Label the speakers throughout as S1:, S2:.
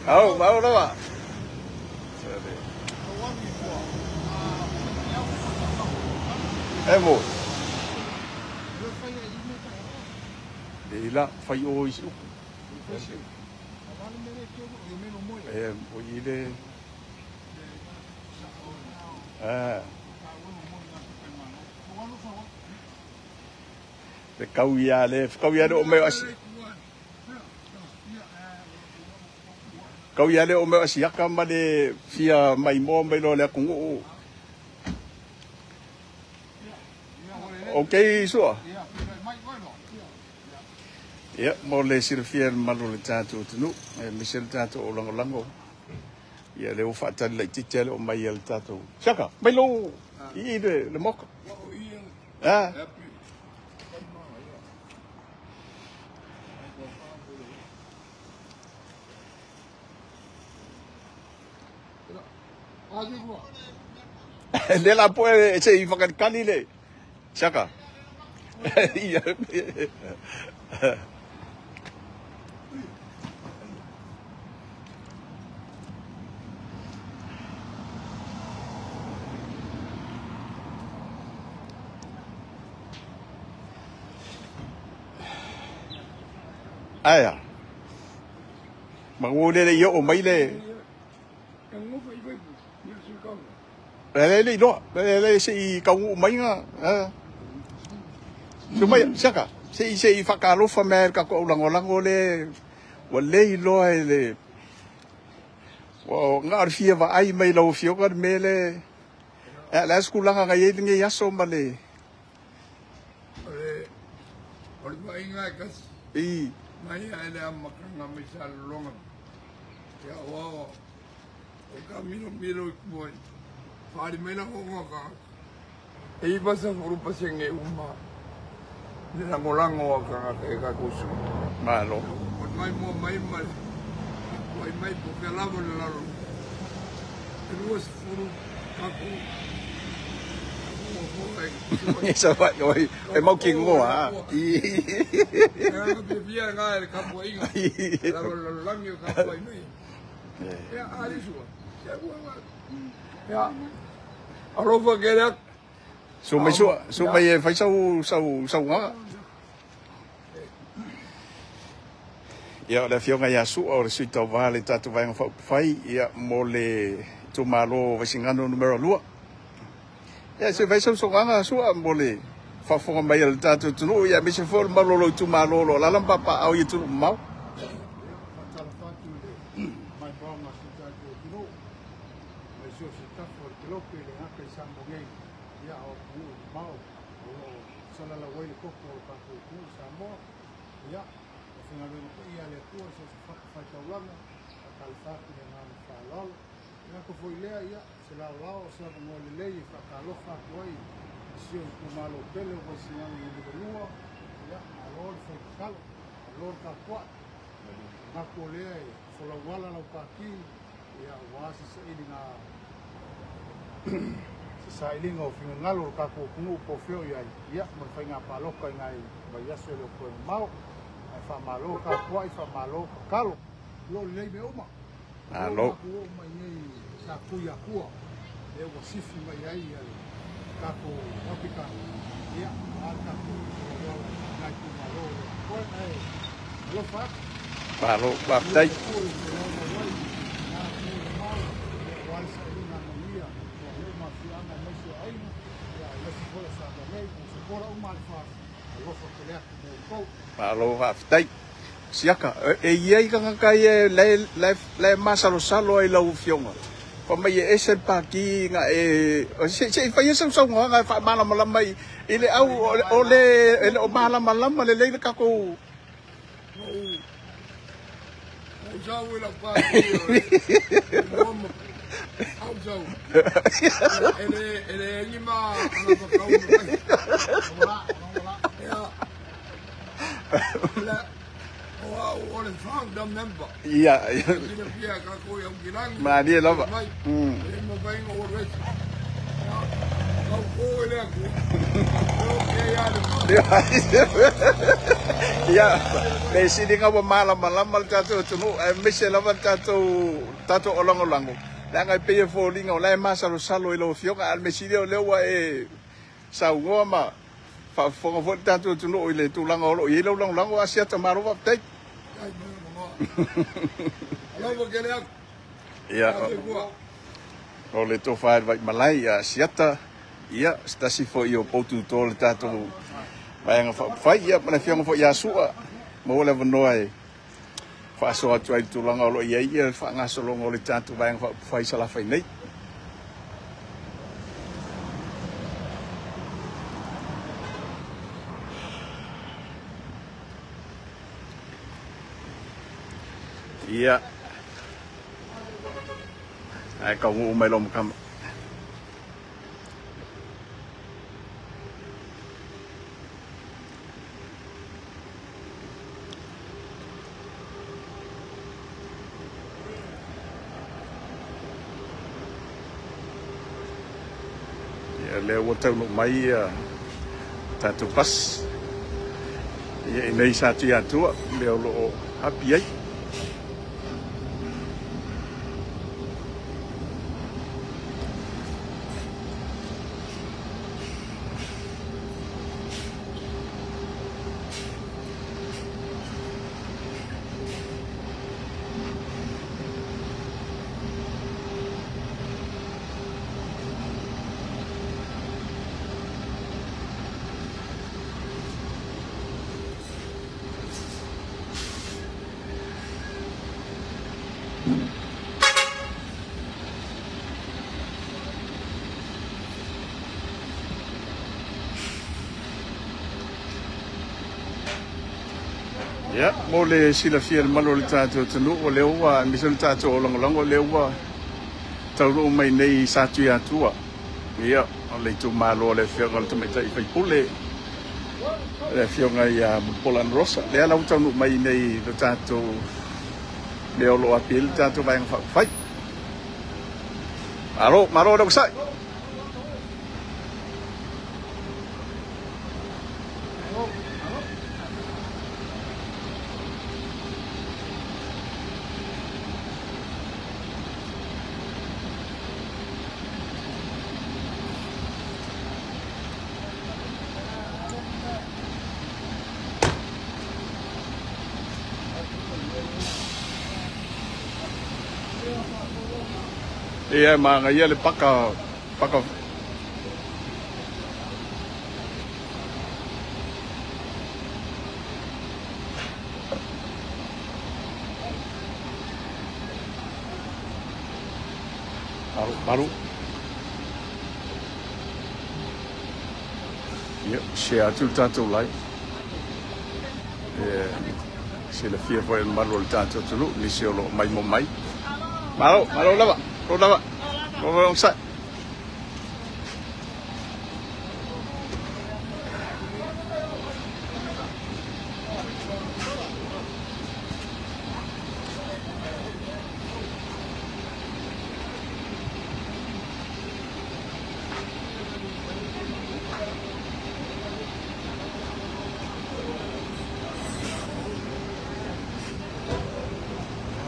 S1: Au, mau lava. E mo. Le la fai o i uku. E o i le. Ah. Le kau ia le, kau ia le o mea asi. Kau ia le o mea asiaka ma le fia mai moa mai lo le akungu. Ok, sua. Ia, mo le silafia le malu le tātou tunu, e mise le tātou o lango lango. Ia le o whaatali lai titi ale o mai le tātou. Siaka, mai lo i le moka. Ah. Le la po e se i whakalikali le. Siaka. Ia. Aia. Mangu le yo o mai le. Le le lo, le le se i kau mai nga. Sumai siaka. Se i se i whakalofa mea ka ko lango lango le wa le loa e le. Wa nga arfia va ai mai lau fioga me le. E la skulanga nga ye ngi yaso ma le.
S2: O le mainga kas.
S1: I
S2: mai ele amakanga mai salonga. Ya wa o ka miro miro mo. Fari mela honga ka. E basa furu pasenge uma. Le lango lango ka ka ka kusu.
S1: Malo.
S2: O mai mo mai mai. Mai mai po ke lavo le lalo. E furu ka ku.
S1: Sa vai oi e mau ki ngoa. I.
S2: E ka pia nga le ka po inga. La lo langi ka po mai. Ya ali sua. Ya ya. Alofa ke le.
S1: So mai sua, so mai e fai sau sau sau nga. Ia le fionga ia su o le sui tau vale tatu vai ngā fai ia mo le tumalo Vaisigano numero 2. Ia se vai sau songanga sua mo le fafoga mai le tatu tunu ia me se fo malo lo tumalo lo la lamba pa au ia tunu mau.
S3: Sailinga o fingangalo o kako kungu po feo ia ia mo whainga paloka ngai vaiaso le ko mau ai fa malo ka ko ai fa malo kalo lo le me uma
S1: alo
S3: ko mai nei sa kuia kua e o sifi mai ai ia kako opika ia al kako ngai ku malo ko ai lo fa
S1: malo ba tai Malo haftai. Siaka e ia i kanga kai e le le le masalo salo ai lau fionga. Pa mai e ese pa ki nga e se se fa yesu so nga fa mala mala mai ile au o le ele o mala mala le le ka ko.
S2: O jau ila pa ki. Au jau. Ele ele lima ana pa kau. Ya. La o le founder member.
S1: Ia.
S2: Ma
S1: ni lava.
S2: Mm.
S1: Ia, le siliga ua malamalama le tatou atunuu, aemaise lava le tatou olagolago, leaga e pei e foliga o la e masalosalo i lau Afioga, a o le mea sili o lea ua e saunoa ma faafofoga foi le tatou atunuu i le tulaga o lo o i ai lau lagolago. Asiata, malo faafetai. Ia, o le tofa i le Vaimalae ia Asiata, ia, se tasi foi o poututo o le tatou Vaega Faaupufai, ia, ma le afioga foi ia Sua, maua le avanoa e faasoa atu ai i le tulaga o lo o i ai ia le faagasologa o le tatou Vaega Faaupufai i Salafai nei. Ia, ae taunuu mai lou makama. Ia, lea ua taunuu mai ia tatou bus. Ia, inei sa Tuiatua, mea o lo o happy ai. Ia, mo le silafia e le mamalu o le tatou atunuu, o lea ua, aemaise o le tatou aulagolago, o lea ua taunuu mai nei i Satuiatua, ia, o le itumalo o le Afioga i le Tamaitai Faipule, le Afioga ia Mulipola Anarosa. Lea la ua taunuu mai nei i le tatou mea o lo o api ai le tatou Vaega Faaupufai. Malo, malo le onosai. Ia, e manaia le paka, paka. Maru, maru. Ia, share atu le tatou live. Ia, silafia foi e le mamalu o le tatou atunuu, nisi o lo o maimoa mai. Malo, malo lava, malo lava. Malo lava, sai.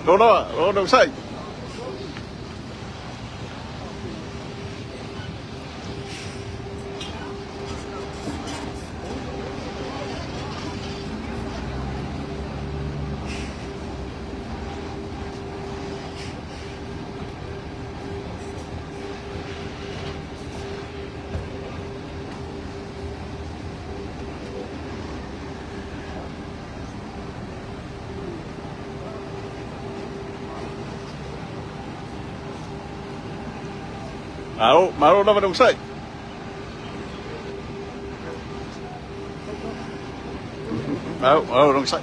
S1: Lolo, lolo sai. Malo, malo lava le onosai. Malo, malo le onosai.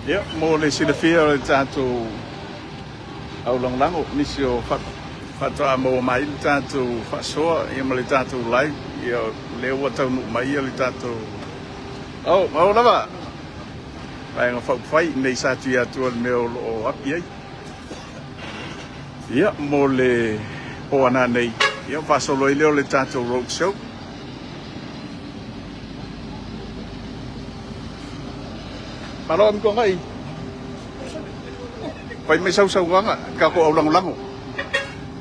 S1: Ia, mo le silafia o le tatou aulagolago, nisi o faatoa maua mai le tatou faasoa ia ma le tatou live, ia, lea ua taunuu mai ia le tatou Ao, malo lava. Vaega Faaupufai nei sa tui atu o le mea o lo o api ai. Ia, mo le po ana nei, ia, faasolo ai lea o le tatou road show. Malo Amituanai. Fai mai sausaunoaga, tatou aulagolago.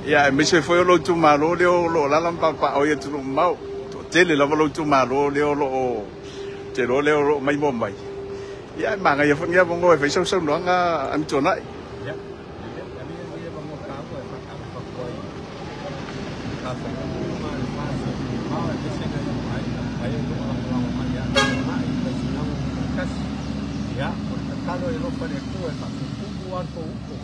S1: Ia, aemaise foi o lou itumalo lea o lo o alaala ma papaaao i atunuu mamao. Toatele lava lou itumalo lea o lo o te iloa lea o lo o maimoa mai. Ia, ae manaia foi lenei avanoa e fai sausaunoaga Amituanai.
S4: Ia, avea lenei avanoa taua e faatalofa atu ai i tafailagi uma le FAST mamao aemaise nai ou aiga ma e o lo o lagolago mai ia Amituanai i Vaisigano 1. Ia, o le tatalo e alofa le Atua e faapuupuu lava le tou upu,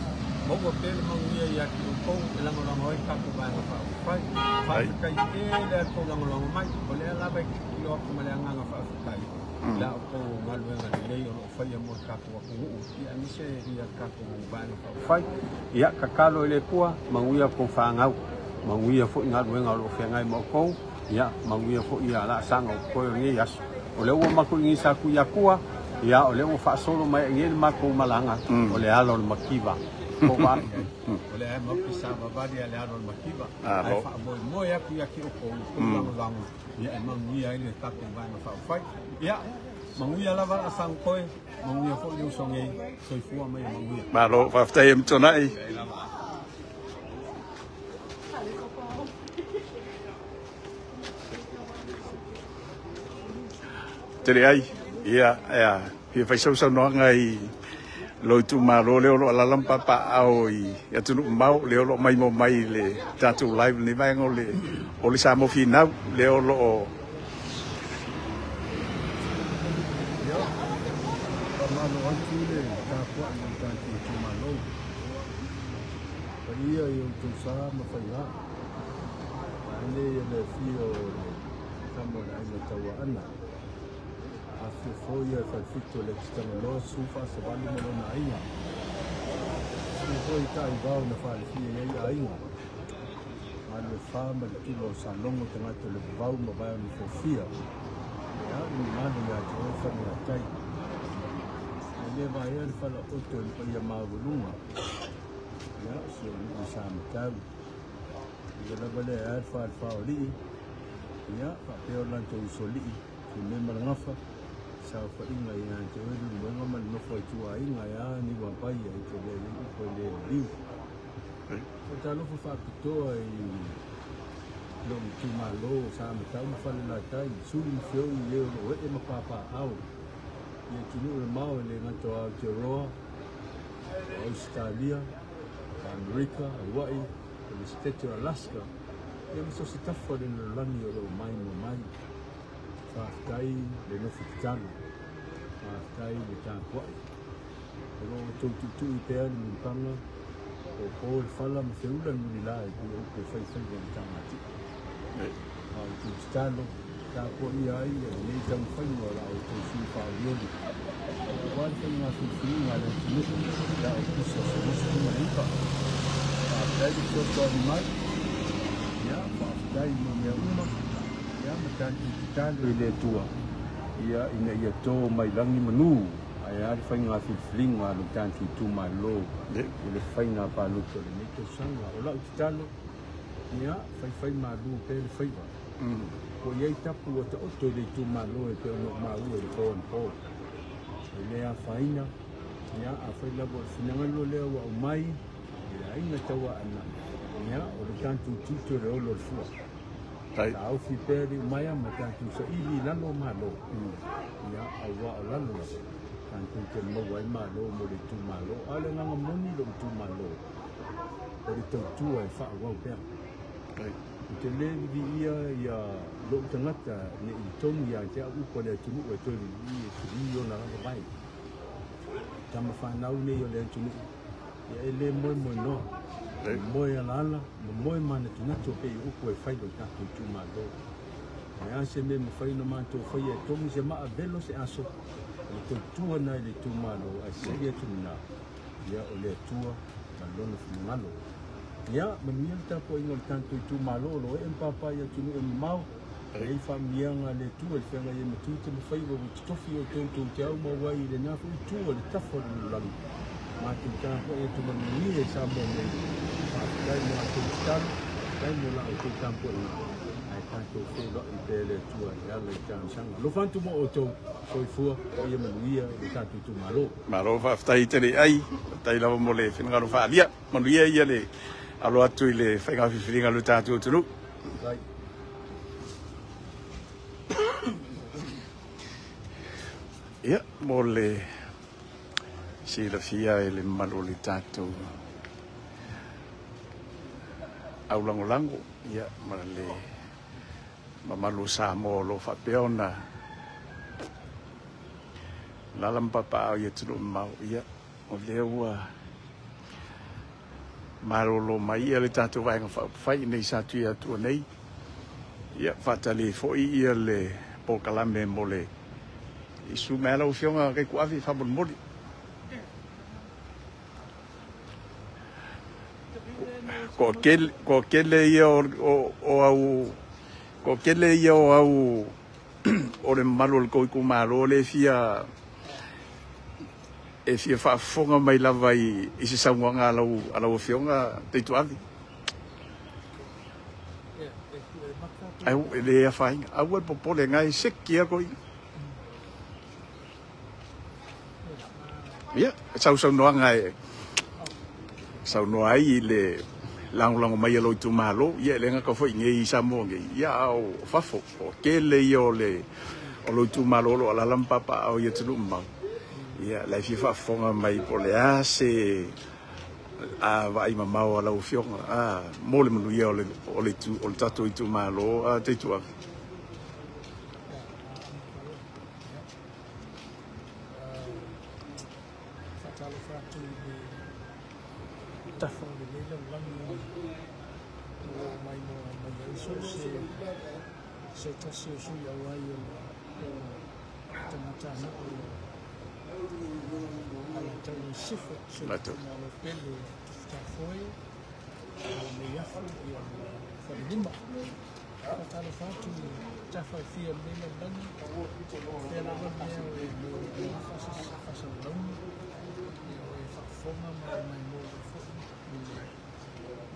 S4: maua pea le manuia ia te outou e lagolago ai le tatou Vaega Faaupufai. Faafetai tele lava le tou lagolago mai, o lea lava e tilotilo atu ma le agaga faafetai i la outou galuega lelei o lo o faia mo le tatou atunuu, ia aemaise ia le tatou Vaega Faaupufai. Ia, tatalo i le Atua, manuia tou fanau, manuia foi galuega o lo o feagai ma outou, ia manuia foi ia laasaga o totoe o lenei aso. O lea ua matou i inei sa Tuiatua, ia o lea ua faasolo mai ai nei le matou malaga, o le ala o le mativa. Po o ai, o lea matou te savavali le ala o le mativa, ae faamoemoe atu ia te outou i tou lagolago, ia e manuia ai le tatou Vaega Faaupufai. Ia, manuia lava laasaga totoe, manuia foi le uso nei, soifua ma ia manuia.
S1: Malo, faafetai Amituanai. Tele ai, ia, ia, fia fai sausaunoaga i lou itumalo lea o lo o alaala ma papaaao i atunuu mamao, lea o lo o maimoa mai i le tatou live lenei vaega o le Samoa Finau, lea o lo o
S5: Ia, faamalo atu le tapuai i le tatou itumalo. Paia i outou sa ma faiga. Vaeane ia le afio o le tama o le Aiga Tauaana. Afifio foi ia Falefitu o le Titagaloa, Susu Faasavalu ma lona aiga. Susu foi Taivao na falefia i ai aiga. Galuefa ma le tula o Salogo, tagata o le vavau ma vae o Nofofia. Ia, le mamalu ia te oe Faleatai. E le vaea le falaoto i le paia maualuga. Ia, si ou nuu i Samatau. Ia lava lea e a le falefa o alii. Ia, faapea o latou usoalii, Fiame ma le Gafa, saofaiga ia te oe Leulumoega ma le nofo a ituaiga e a Niuapai ai te lea i upu e le liliu. O talofa faapitoa i lou itumalo o Samatau ma Falelatai, Suli ma Feoi i e o lo o ee ma papaaao i atunuu mamao e le gata o Aotearoa, o Ausetalia, o Amerika, Hawaii, o le Setete o Alaska, ia ma so o se tafa o le lalolagi o lo o maimoa mai. Faafetai le nofo tatalo, faafetai le tapuai. O lo o outou tuitui pea le mulipaga, o po le fala ma feula le mulila e pei o upu e faifaiva o le tagati'a. A o outou tatalo, tapuaia ai ia lenei taumafaiga o la outou sui faaolioli aua le faiga filifiliga a le atunuu ia Aokuso 19. Faafetai le fesoasoani mai, ia faafetai mo mea uma, ia ma tatou tatalo i le Atua ia ina ia to mai lagi manu ae a le faiga filifiliga a lo tatou itumalo i le faiga palota o lenei tausaga. O lau tatalo, ia faifai malu pea le faiva. Ua i ai tapu ua taoto i le itumalo e pei ona ou maua i le po anapo. E le afaina, ia afai lava o le finagalo lea ua aumai i le aiga Tauaana, ia o le tatou tiute o le olo o le fua. Taofi pea le umaea ma tatou saili i lalo o malo. Ia, aua o lalo lava tatou te maua ai malo mo le itumalo. A o le agaga moni lou itumalo, o le tautua e faaauau pea. Ou te le viviia ia lou tagata ne i tonu ia te au upu a le atunuu e toe vivii e tuli ona lava vae. Tama fanau nei o le atunuu, ia e le moemoenoa, e moe alaala ma moe manatunatu pei o upu e fai lo tatou itumalo. O le a se mea e mafai ona matou faia e togi se maa velo se aso, o le tautua na i le itumalo ae sili atu lena, ia o le Atua ma lona finagalo. Ia, manuia le tapuaiga o le tatou itumalo o lo o ee ma papae i atunuu e mamao. E i ai faamanuiaga a le Atua i le feagai ai ma tiute ma faiva ua totofi outou tou te au mau ai i lena foi itu o le tafa o le lalolagi. Matou tapuai atu ma le manuia i Samoa nei. Faafetai mo a outou tatalo, faafetai mo la outou tapuaiga, ae tatou feiloai pea e le Atua e ala i talosaga. Alofa atu mo outou, soifua ma ia manuia lo tatou itumalo.
S1: Malo faafetai tele ai, faafetai lava mo le finagalo faaalia. Manuia ia le alo atu i le faiga filifiliga a lo tatou atunuu. Ia, mo le silafia e le mamalu o le tatou aulagolago, ia, ma le mamalu o Samoa o lo o faapea ona lala ma papaao i atunuu mamao, ia, o lea ua malolo mai ia le tatou Vaega Faaupufai nei sa Tuiatua nei, ia faatali foi ia le polokalame mo le isu mai lau Afioga Kaikuavi faamolemole. Toatele ia o au, toatele ia o au o le mamalu o le tou itumalo le fia e fia faafofoga mai lava i se saunoaga a lau Afioga Taituavi. Ai, e le afaina. Aua le popole ngai seki a koi. Ia, sausaunoaga e saunoa ai i le lagolago mai a lou itumalo, ia e le gata foi nei i Samoa nei, ia a o fafo, o tele ia o le o lou itumalo o lo o alaala ma papaaao i atunuu mamao. Ia, la e fia faafofoga mai po o le a se a vaai mamao a lau Afioga a mo le manuia o le o le o le tatou itumalo a Taituavi.
S6: Faatalofa atu i le tafa o lenei lalolagi o lo o maimoa mai ai so o se tasi o sui auai o tagatanuu o Alataua i Sisifo, si o itumalo pele o Tufutafoe, o Neiafu, ia ma Falelima. Faatalofa atu i tafa e fia o lenei lalolagi, o fea lava le mea o e maua faasalalauga, ia o e faafofoga ma e maimoa mai foi i le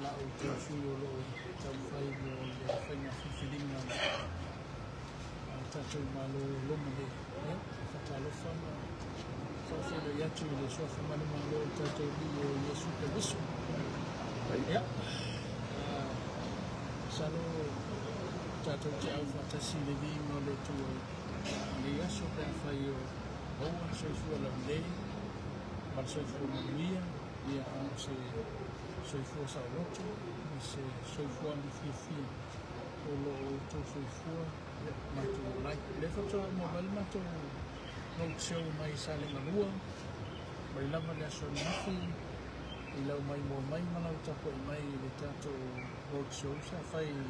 S6: la outou sui o lo o taumafai mo le faiga filifiliga a le tatou Malo o loma nei. Ia, faatalofa ma faafeiloai atu i le suafa manumalo o le tatou Alii o Iesu Keriso. Ia, masalo tatou te au faatasi i le viiga o le Atua i lenei aso pe afai o maua le soifua laulelei ma le soifua manuia, ia a o se soifua saoloto ma se soifuaga fiafia o lo o outou soifua ia matou ola ai. O lea faatoa uma mai le matou road show mai Salega 2, mai lava le aso ananafi i lau maimoa mai ma lau tapuai mai i le tatou road show sa fai i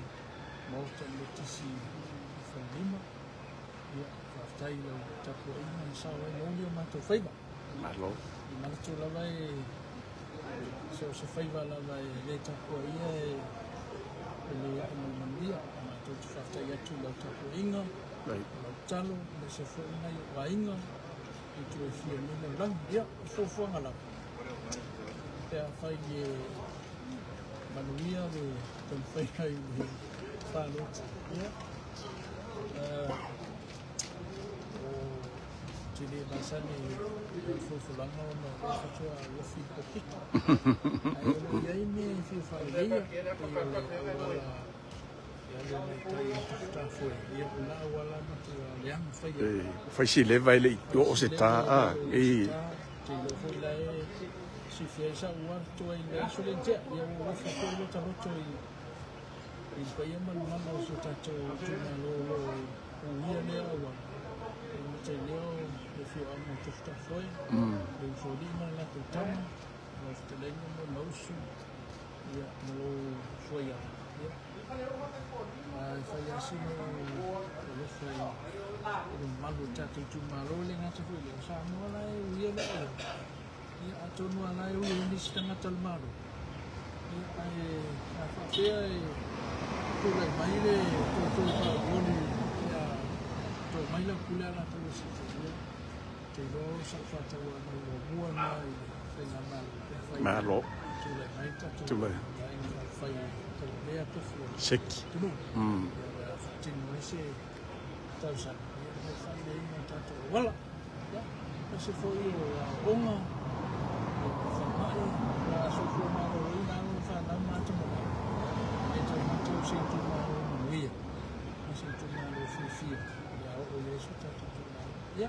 S6: Maota Metisi i Falelima. Ia, faafetai i lau tapuaiga na sao ai mauli o matou faiva.
S1: Malo.
S6: I manatu lava e so o se faiva lava e le tapuaia e le ae ma le manuia. Matou te faafetai atu i lau tapuaiga, lau talo, aemaise foi nai ou aiga i tua e fia nei lalolagi. Ia, o fuafuaga lava, pe afai e manuia le taumafaiga i le palota, ia, o te le masani i le folafolaga ona o lea faatoa alofi i le pulpito. Ae o lo o i ai mea e fia faaleleia, pei o le auala e alu agai i tai o Tufutafoe, ia o lena auala matua leaga faia.
S1: Fai si leva e le i oo se tā a e.
S6: Te iloa foi la e silafia ai sa ou atoa i le aso lea na tea, ia ua alofa foi lota loto i le paia ma le mamalu o si o tatou itumalo o lo o uia lea auala. E le gata i lea o le afioaga o Tufutafoe, le Usoalii ma le latou tama, lau fetalaiga Moemausu, ia ma lou fuaiala. Ia, e fai lava sina ou alofa i le mamalu o le tatou itumalo, e le gata foi i lea, o Samoa la e uia lea auala. Ia, atonu lava la e ui ai nisi tagata o le Malo. Ia, ae a faapea e Tulai mai le toutou faaolioli ia to mai lau pule Alataua i Sisifo, ia ou te iloa o sau faatauanau muamua lena i le faigamalo pe afai e
S1: Malo.
S6: tulai mai le tatou
S1: Tulai.
S6: Vaega Faaupufai e tauavea tofi o le
S1: Seki.
S6: atunuu. Ia o le a faatino ai se talosaga ia mo le faaleleiga o tatou auala. Ia, aemaise foi o aoaoga, ia falemai, o le soifua maloloina alo ma fanau ma atamamai, e le taumate o se itumalo manuia ma se itumalo fiafia o le a oo i ai so tatou itumalo. Ia,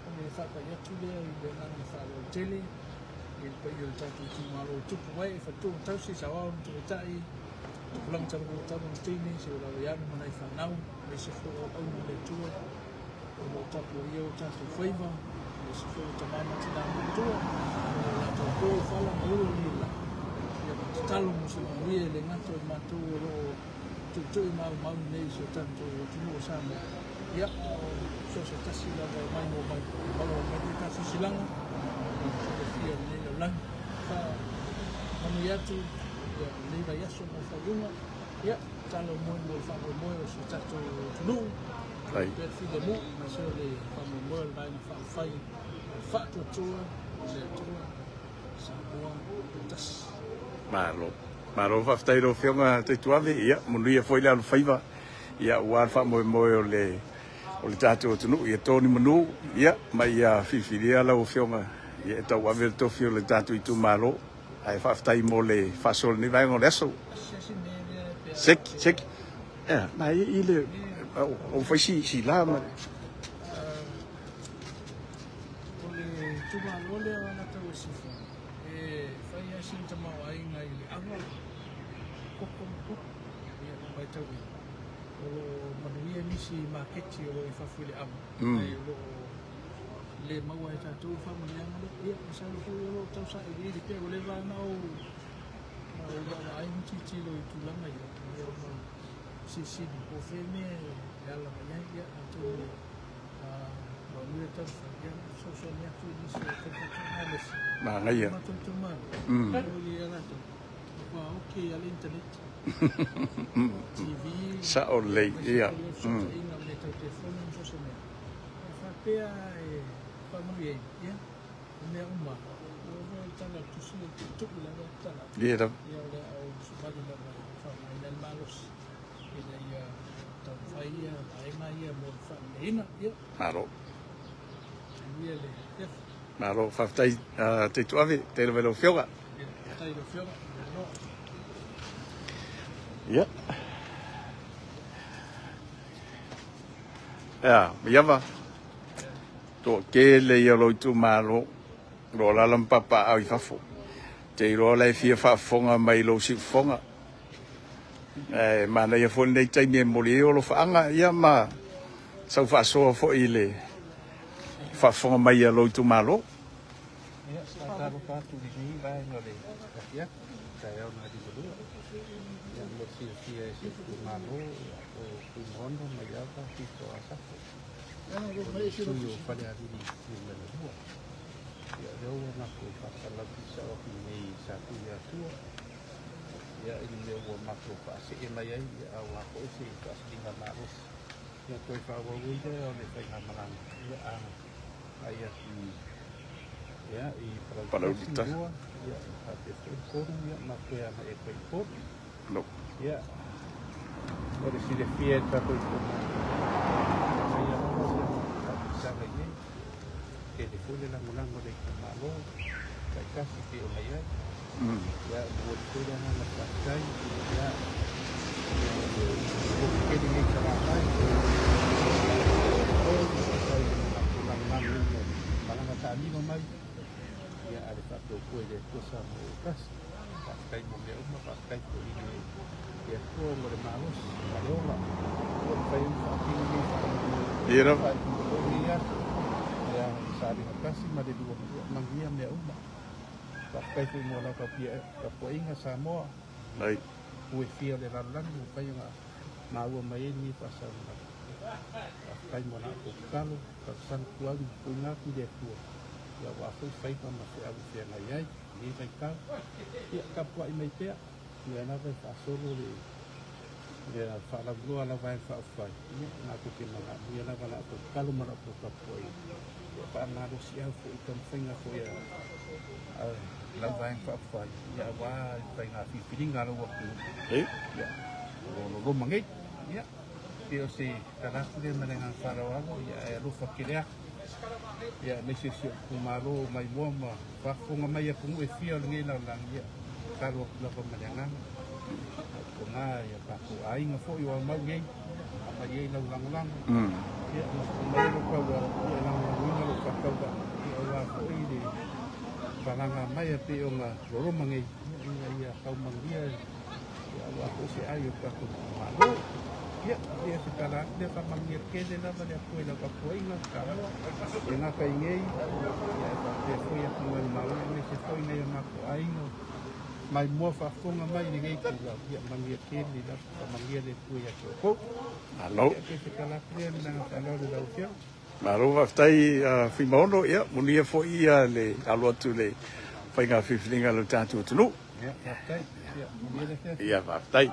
S6: o le faapai atu lea i le agaga faaaloalo tele i le paia o le tatou itumalo o tupu ai e faletua ma tausi, saoao ma tamaitai, tupulaga talavou tama ma teine, seia lava i alo ma nai fanau, aemaise foi o auauna a le Atua o lo o tapuaia o tatou faiva, aemaise foi o tama ma tina matutua o lo o latou po i fala ma ola nei la. Ia ma tatalo mo se manuia e le gata o i matou o lo o tuitui maumau nei i si o tatou atunuu o Samoa, ia a o so o se tasi lava e maimoa mai, e maua mai le faasilasilaga i le filifia o lenei lalolagi. Faamanuia atu ia lenei vaiaso ma le faaiuga, ia tatalo moe mo le faamoemoe o si o tatou atunuu,
S1: Ai.
S6: pea le filemu, aemaise o le faamoemoe o le Vaega Faaupufai o le Faatuatua i le Atua Samoa Toatasi.
S1: Malo. Malo faafetai i lau Afioga Taituave, ia manuia foi le alofaiva, ia aua le faamoemoe o le tatou atunuu, ia toni manu, ia ma ia filifilia lau Afioga ia e tauave le tofi o le tatou itumalo, ae faafetai mo le faasoa i lenei vaega o le aso. Seki, seki. Ia, na i i le o fai si si la ma.
S6: O le itumalo lea o Alataua i Sisifo, e fai lava sina tamaoaiga i le ava, koko ma koko. Ia, ua matauina, o lo o manuia nisi maketi o lo o i fafo i le ava, ae o lo o le maua e tatou le faamanuiaga lea. Ia, masalo foi o lo o tau sailiili pea, ua leva lava ona ou vaavaai ma tilotilo i tulaga ia, ia ma silisili po o fea mea e ala mai ai. Ia, atonu manuia le taumafai, ia fesoasoani atu i nisi o taumafataga aemaise
S1: Manaia.
S6: o matou itumalo. O ia latou, ua oke i le internet, TV,
S1: Sao lelei,
S6: aemaise
S1: ia.
S6: foi o fesootaiga o mea tau telefoni ma so o se mea. E faapea e faamanuiaina, ia, o mea uma, ua oo foi i tala o le tusi e tuutuu lava le tala.
S1: Ia lava.
S6: Ia, o le a ou savali lava e faaaogaina le malosi ina ia taumafai ia vaega ia mo le faaleleiina. Ia,
S1: Malo.
S6: manuia le afiafi.
S1: Malo faafetai Taituave, tele lava i lau Afioga.
S6: Ia, faafetai i lau Afioga. Malo.
S1: Ia. Ia, Maiava. Toatele ia o lou itumalo, o lo o alaala ma papaaao i fafo. Te iloa la e fia faafofoga mai i lou siufofoga. Ae manaia foi lenei taimi e momoli ai ou alofaaga, ia ma sau faasoa foi i le faafofoga mai a lou itumalo.
S4: Ia, faatalofa atu i lenei vaega o le afiafi, taeao na liugalua. Ia, mo le silafia e si ou itumalo, ia, o Fuimaono Maiava Tito Asafo, o le sui o Falealili Nu.2. Ia, o lea ua matou faasalalau tuusao atu i inei i Satuiatua, ia, i le mea ua matou faasee mai ai, ia, aua foi se faasiliga malosi. Ia, toe faaauau ai lea o le faigamalaga, ia, agai atu i ia, i
S1: Palauli
S4: Palauli
S1: 1.
S4: 2, ia, faapea foi le 3, ia, ma toe agai atu ai i Upolu.
S1: No.
S4: Ia, mo le silafia e le tatou itumalo, ia faia lava ia faapisaga i nei. Tele foi le lagolago a le itumalo, taitasi pei ona i ai. Ia, momoli foi le agaga faafetai, ia, o le tele nei Salafai, faafetai i le matou lagolagoina i le malaga taamilo mai, ia, a le faatuatua i le Atua Samoa ua tasi. Faafetai mo mea uma, faafetai foi i le Atua mo le malosi ma le ola ua mafai ona faatino nei faamoemoe
S1: Ia lava.
S4: faaiuina foi lenei aso. Ia, sailiga tasi ma le lua, ia manuia mea uma. Faafetai foi mo lau tapuaiga Samoa,
S1: Ai.
S4: ua e fia o le lalolagi ua mafai ona maua mai ai lenei faasalaga. Faafetai mo la outou tatalo, talosaga tuau ma tuuina atu i le Atua, ia aua foi faiva ma feau e feagai ai i lenei vaitau. Ia tapuai mai pea, o lea lava e faasolo le Ia faalauiloa lau Vaega Faaupufai, ia matou te manaomia lava la outou tatalo ma la outou tapuaiga ia faamalosiau foi i taumafaiga foi a lau Vaega Faaupufai, ia aua le faiga filifiliga a lou atunuu ia o lo o loloma nei. Ia pei o se tala atu lea ma le agaga faaaloalo, ia ae alofa tele atu ia aemaise si ou itumalo o maimoa ma faafofoga mai atunuu e fia o lenei lalolagi, ia tatalo atu lava ma le agaga tautuana ia tatou aiga foi o aumau nei aumai ai lau lagolago ia ma aumai ai lau tauala ia e lagolagoina lou faatauvaa ia aua foi le falaga mai e pei ona loloma nei ina ia tau manuia ia aua foi se ai o le tatou itumalo. Ia, ia se tala atu lea, faamanuia tele lava le Atua i lau tapuaiga Samoa, e gata i nei, ia e faapea foi atunuu e mamao, aemaise foi nai o matou aiga maimoa faafofoga mai i lenei itulau, ia manuia tele lava, faamanuia le Atua ia te outou.
S1: Malo.
S4: Ia, pei se tala atu lea ma le agaga faaaloalo i lau Afioga.
S1: Malo faafetai Fuimaono, ia manuia foi le alo atu i le faiga filifiliga a lo tatou atunuu.
S4: Ia, faafetai. Ia, manuia le afiafi.
S1: Ia, faafetai.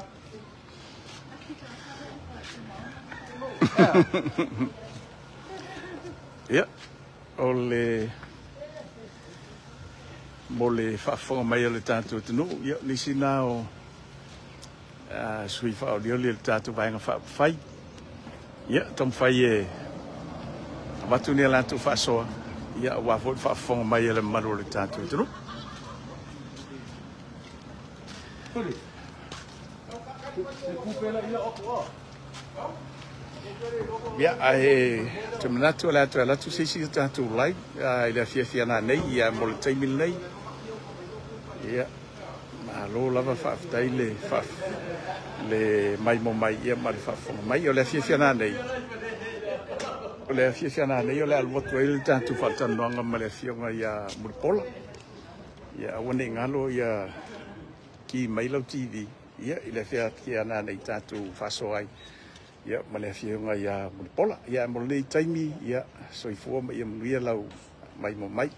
S1: Ia, o le mo le faafofoga mai a le tatou atunuu, ia nisi na o sui faaolioli o le tatou Vaega Faaupufai. Ia, taumafai e avatu ni a latou faasoa, ia aua foi le faafofoga mai a le mamalu o le tatou atunuu. Ia, ae te manatu o le a toe alu atu se isi o tatou live i le afiafi ana nei, ia mo le taimi lenei. Ia, malo lava faafetai le le maimo mai ia ma le faafofoga mai. O le afiafi ana nei, o le afiafi ana nei o le a alu atu ai le tatou faatalanoaga ma le afioga ia Mulipola. Ia aua ne i galo ia ki mai lau TV ia i le afiafi ana nei tatou faasoa ai ia ma le afioga ia Mulipola. Ia mo lenei taimi, ia soifua ma ia manuia lau maimo mai.